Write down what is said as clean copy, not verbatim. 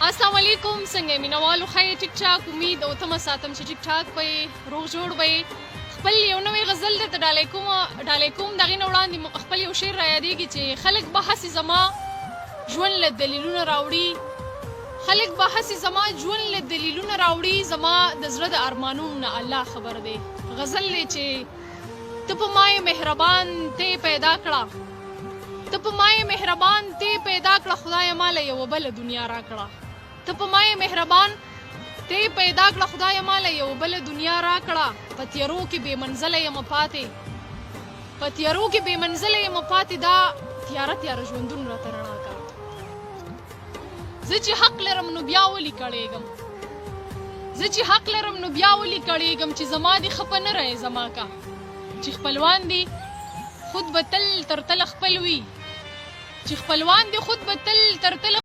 السلام علیکم، څنګه یې مینوالو؟ ښه یې؟ ټیک ټاک؟ امید او تمه ساتم چې ټیک ټاک به یې، روغ جوړ به یې. خپل یو نوی غزل درته ډالۍ کوم، ډالۍ کوم. د هغې نه وړاندې خپل یو شعر را یادېږي چې خلک به هسې زما ژوند له دلیلونه راوړي، خلک به هسې زما ژوند له دلیلونه راوړي، زما د زړه د ارمانونو نه الله خبر دی. غزل دی چې ته په ما یې مهربان، ته یې پیدا کړه، ته په ما یې مهربان، ته یې پیدا کړه، خدایه ما له یوه بله دنیا راکړه. ته په ما یې مهربان، ته یې پیدا کړه، خدایه ما له یوه بله دنیا راکړه. په تیارو کې بې منزله یم پاتې، په تیارو کې بې منزله یم پاتې، دا تیاره تیاره ژوندون راته رڼا کا. زه چې حق لرم نو بیا ولي کړېږم، زه چې حق لرم نو بیا ولي کړېږم، چې زما دي ښه په نه رأی زما کا. چې خپلوان دي خود به تل تر تله خپل وي، چې خپلوان دي خود به تل تر تله.